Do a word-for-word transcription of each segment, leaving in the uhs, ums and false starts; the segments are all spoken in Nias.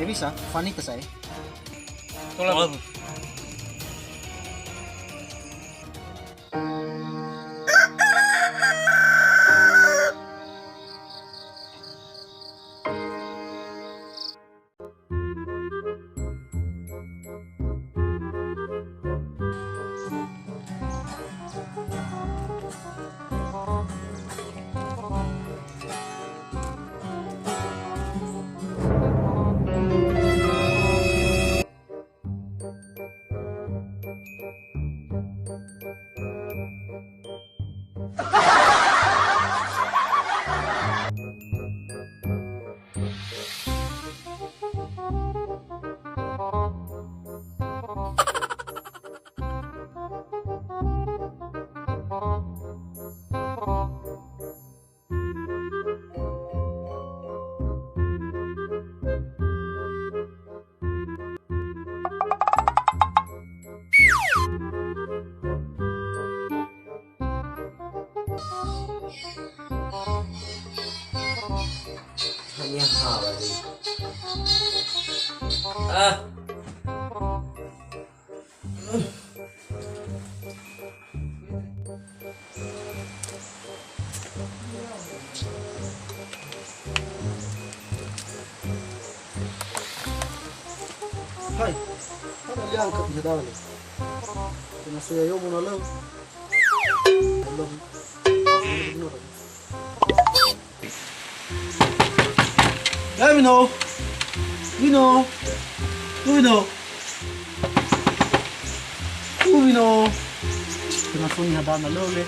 Bisa, Fani ke saya. Tolong. Hanya hal ini. Ah. Hai, hana liang ke bisa dawa le. Kena soya yomo na leo. Belum. Ya, Wino. Wino. Tu, Wino. Tu, Wino. Kena so niha dana leo le.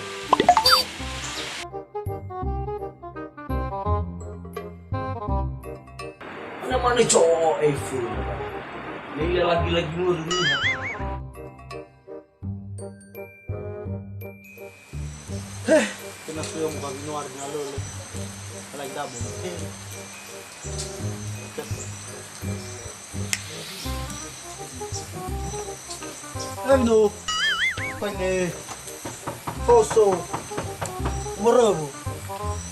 Mana-mana cowok, eh, full. Ini lagi-lagi mulu dunia. Heh, kena suyo muka Wino ari na lele. Lagi dabu. Heh. Eh, Wino. Paine. Foso. Morobu.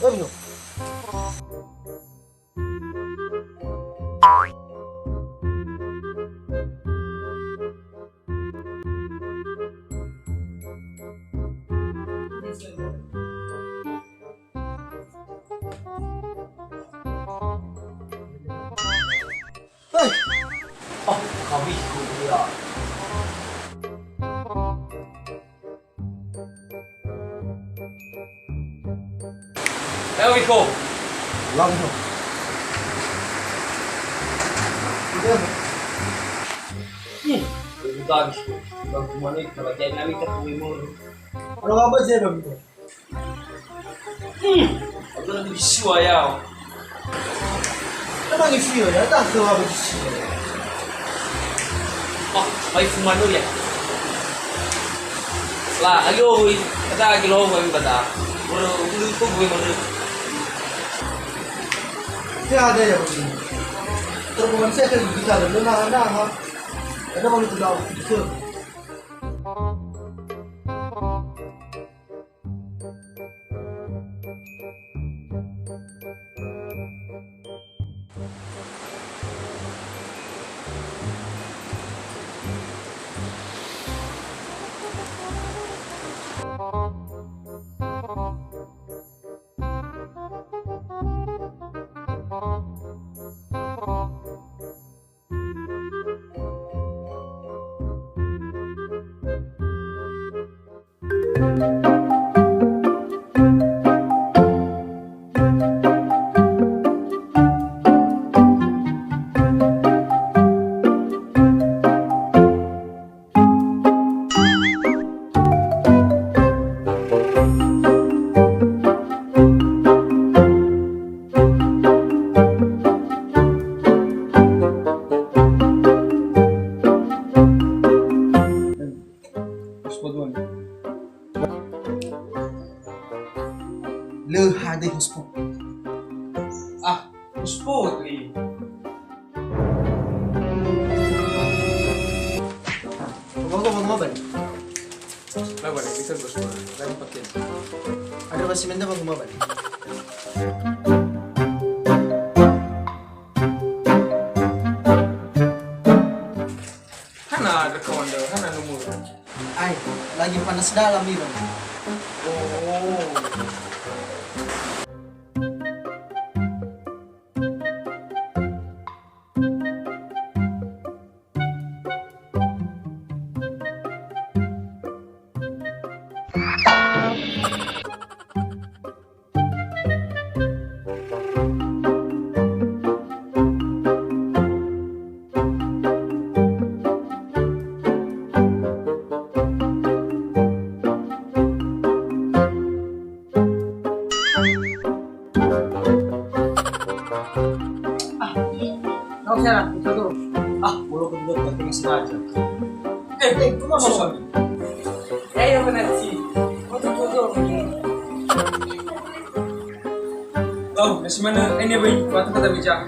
Eh, Wino. Hei! Ah, kami kuliah. Ayo, Wiko. Ulang, Wiko. Udah. Hmm, udah, Wiko. Udah, gimana itu? Kalau kayak nami tak boleh mau. Kalau apa sih, Bang? Hmm, aku lagi bisua ya. Emang isi ya, tak tahu apa isi. Oh, baik semua dulu ya. Lah, ayo, woi. Kata lagi lo, woi, kata. Baru, dulu itu gue baru. Saya ada ya, Bang. Terus saya kan kita ada, nah, nah, ha. Ada mau itu tahu, itu. Hotspot one. Lö hade hotspot. Ah, hotspot, eh. Bang, bang, bang, bang. Bang, bang, bisa hotspot. Bang, pakai. Ada masih minta bang, bang. Bang, Rekondo, hana nomor. Ai, lagi panas dalam ira. Oh. Ah, nggak usah lah, itu tuh. Ah, mulut kedua, tapi sengaja. Eh, eh, itu mah suami. Eh, ya benar sih. Itu tuh, tuh. Oh, masih mana? Ini, Boy. Waktu kita bicara.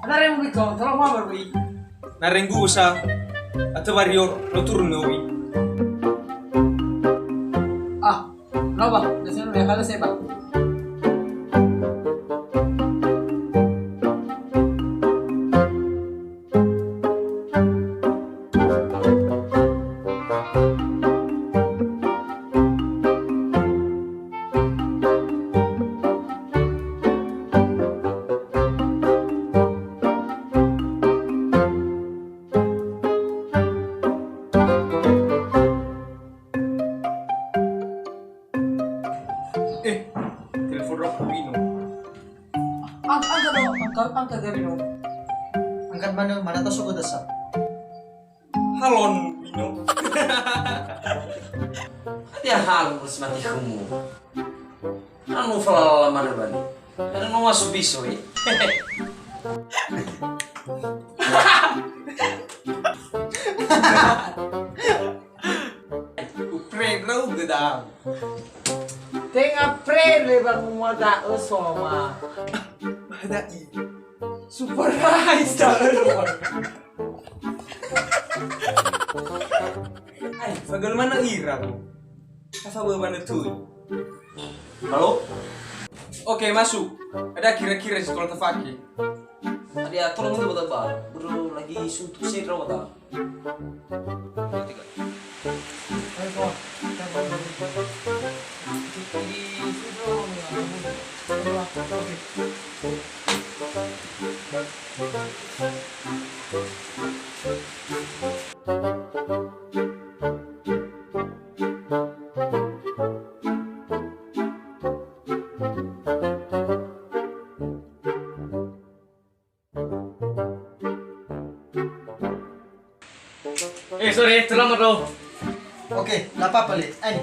Na renggu biko, tolong mama beri. Na renggu usa, atau warrior, lo turun nowi. Ah, no ba, biasanya ya kalau saya ba. Eh, telepon aku Wino. Ang-, angkat dong, angkat, angkat dari dong. Angkat mana, mana tas aku dasar. Halon Wino. Dia halon urus mati kamu. Anu falala mana bani. Ada no masuk biso, eh. Upre rau gedang. Tenga prele bangun mata esoma. Ada i. Surprise dah. Ai, fagal mana ira, Bu? Apa bawa mana tuh? Halo? Oke, masuk. Ada kira-kira si tolong tafake. Ada tolong itu, Bapak. Bro, lagi suntuk saya, Bapak. Eh, sorry, terlambat loh. Oke, nggak apa-apa, Le. Ayo.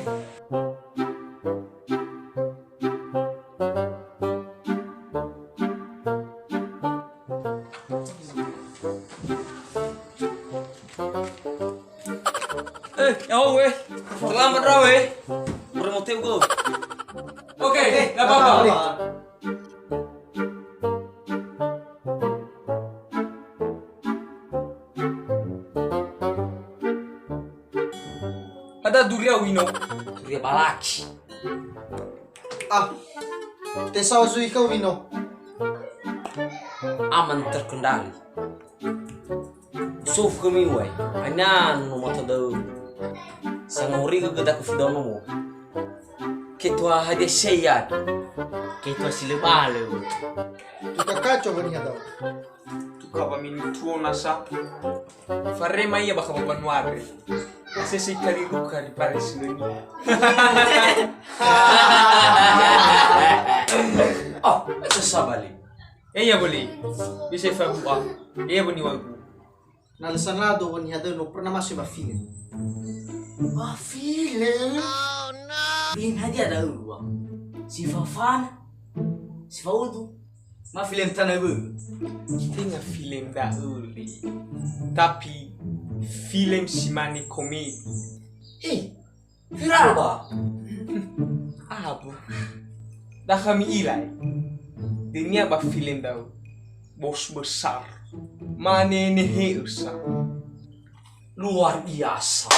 Eh, ya, weh. Terlambat, weh. Udah mau teu, go. Oke, nggak apa-apa. Ada durian, Wino. Durian balaki. Ah, tesau zui kau, Wino. Aman terkendali. Sofu khömi, wai, hana no mata da'ö. Sangori'ö göda ku fidao nomo. Ketua hadia seyad. Ketua si lö balö. Tuka kaco ba niha da'ö. Tuka ba minutuo nasa. Farema ia bakha ba banuare. Sese kali ruka di Paris lö ni. Oh, itu sabali. Eh, ya boleh. Bisa fabuah. Eh, boni wagu. Na lö sanado wa niha da'ö no pernah masuk ba film. Ba film? Oh, no. Film hadia da'ö, Bang? Si fafana? Si fa'udu? Ma film tanö bö'ö? Tenga film da'ö, Le. Tapi film si mane komedi. Eh, Firalba. Abu. Dakha mi'ila, eh. Dania ba filem da'ö. Bos besar. Manenehe'ö sa. Luar biasa.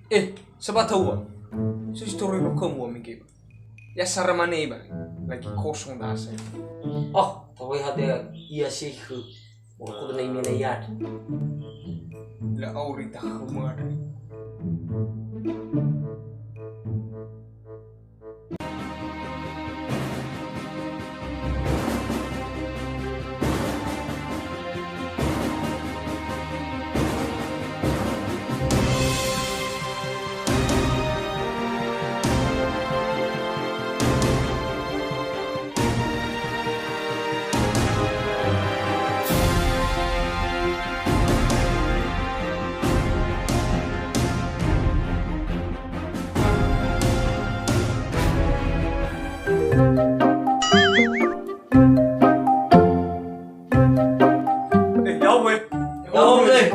Eh, sebab tahu, ah. Susi toroi luka mua mege. Ya sara mane ba. Lagi kosong dasa. Oh, tawai hade ia seikhö. Walaupun na imena ia. La auri takhumar. Eh, ya'o, weh. Ya'o, weh.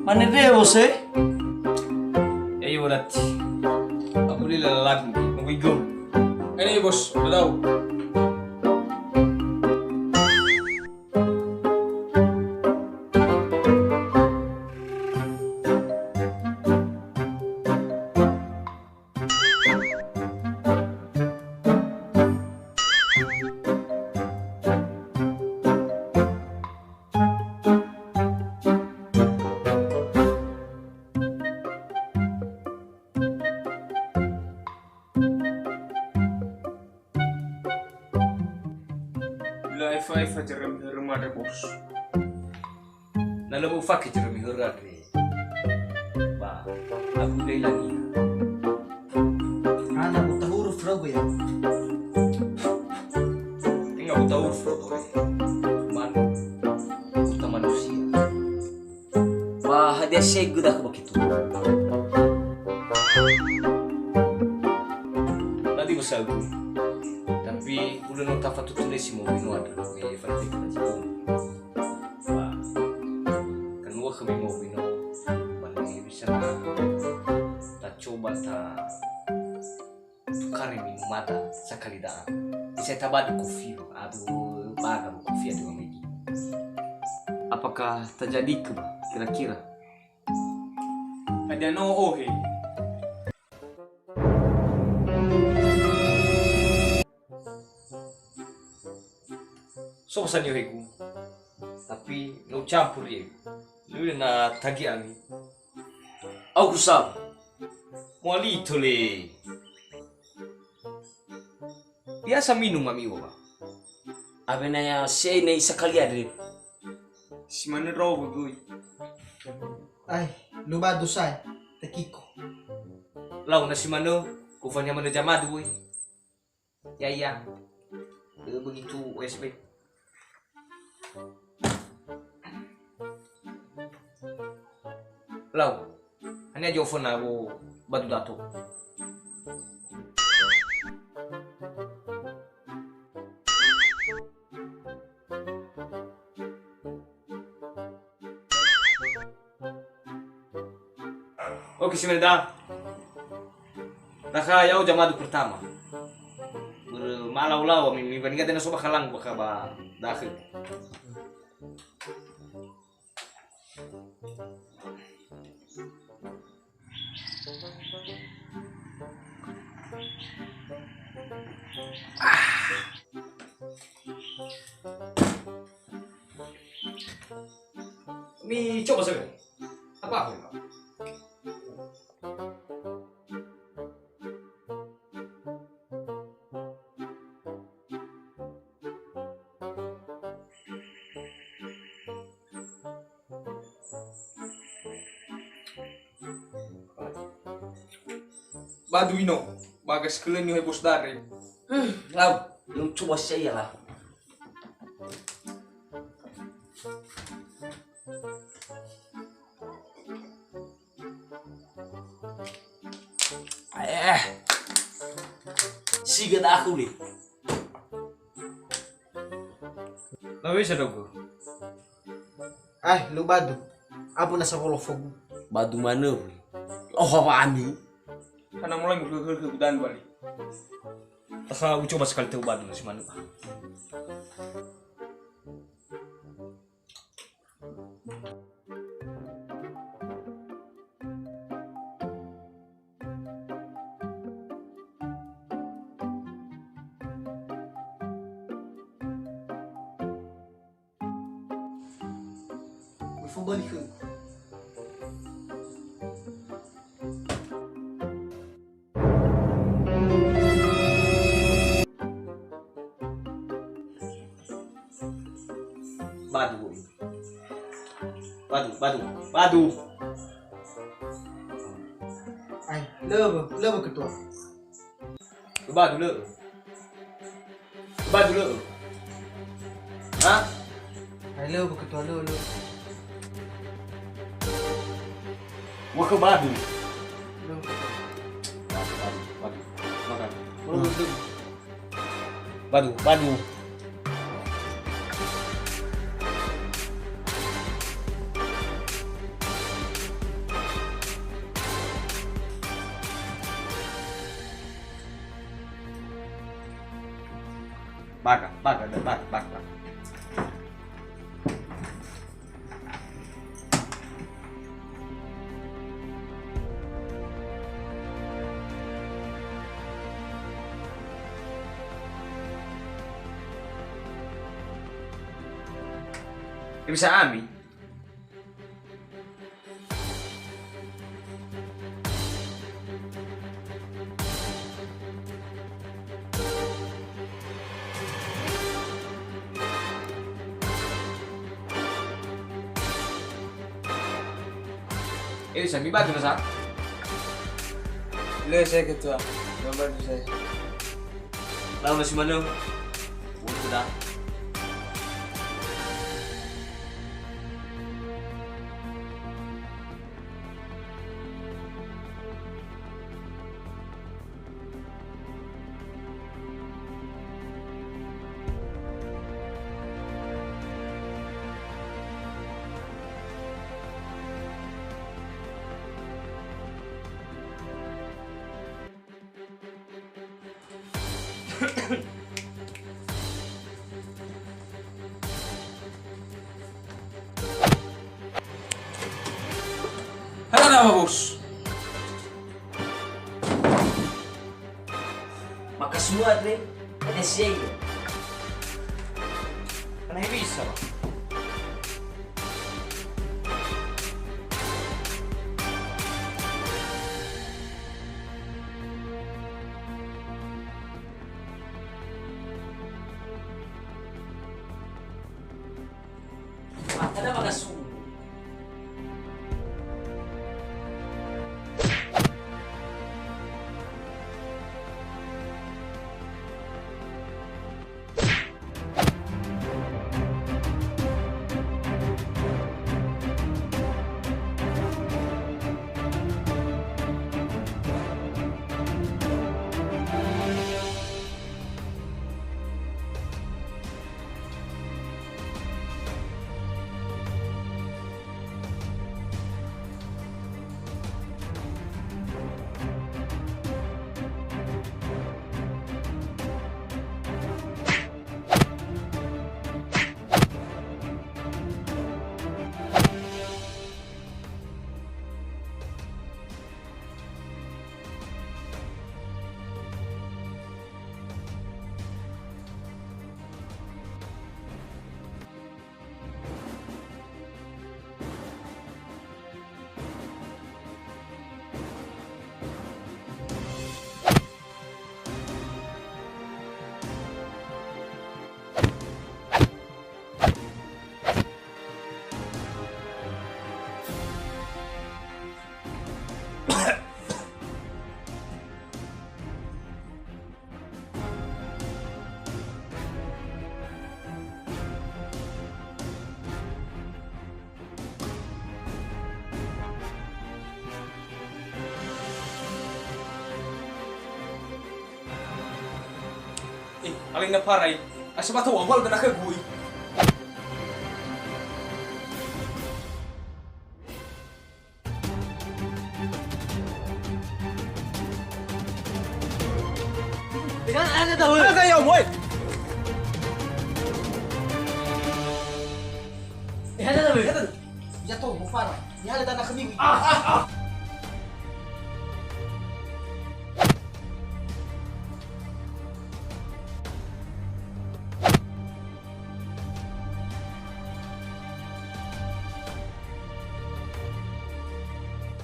Mane deo, Bos, eh? Ayo, berarti. Aku lila lagu, nunggu igom. Ini, Bos, udah tahu. Lö efa-efa jara mihörö mada, Bos. Na lö mufake jara mihörö andre. Ba, aku dai lagi. Ana buta huruf rau ya. Enggak buta huruf rau. Cuman buta manusia. Ba hadia segu dah begitu. Tadi besau. Tapi ulun no tafatutu lesi mau bino ada. Eh, fanatik na jibun. Ba, kanua khömi mau bino. Ba, bisa na tacoba ta tukari minumada sakali da'a. Bisa tabadu kofi, aduh, baga kofi, aduh, Megi. Apakah terjadi ke, Ba, kira-kira? Ada no ohe. So saniohegu. Tapi no campur ye. Lu na tagi ami. Au kusal. Muali tole. Biasa minum ami, Ba. Awena ya sei nei sakali andre. Si manö rawa wögöi. Ai, luba dosa, tekiko. Lau na si manö, kufania manö jamadu, wöi. Ya, ya. Eh, begitu O S B. Lau. Hania jofo na wo badu dato. Oke, simene da. Dakha ya'o jamadu pertama. Börö ma'alau-lau ami, mibandingkan dena so bakha langu bakha ba dakhö. Mi coba saja. Apa apa? Badu ino, bagas keleni hai bos dare. Hmm, lau, lu coba saya lah. Eh, siga da aku li. Lawesa dogo. Eh, lu badu. Apa nasa wolofogu? Badu manö, wi. Oh, apa ami? Karena mulai mukhökhö gudan bali. Asa ucoba sekali teu badu si manö. Wefo bali khö. Badu, badu, badu, badu. Ai, löbö, löbö ketua. Badu lö'ö. Badu lö'ö. Ha? Ai, löbö ketua, löbö, löbö. Wah, ke badu. Löbö ketua. Badu, badu, badu. Makan. Löbö, löbö. Badu, badu. Baga, baga, baga, baga. Bisa ami? Eh, sa mi batu nasa? Lö saya ketua. Gambar saya. Lalu nasi mana? Wah, sudah. Hana nama, Bos? Maka semua, Dre, ada saya. Karena bisa, Pak. Ada maka sungguh. Alai na parai, asaba tau awal dana khögu i. Dengan ada tahu. Ada yang, woi. Eh, ada tahu. Ada tahu. Ya tahu, mau parah. Ini ada tanah kami. Ah, ah, ah.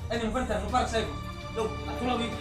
Ayo, mupar, mupar, saya. Loh, aku lagi.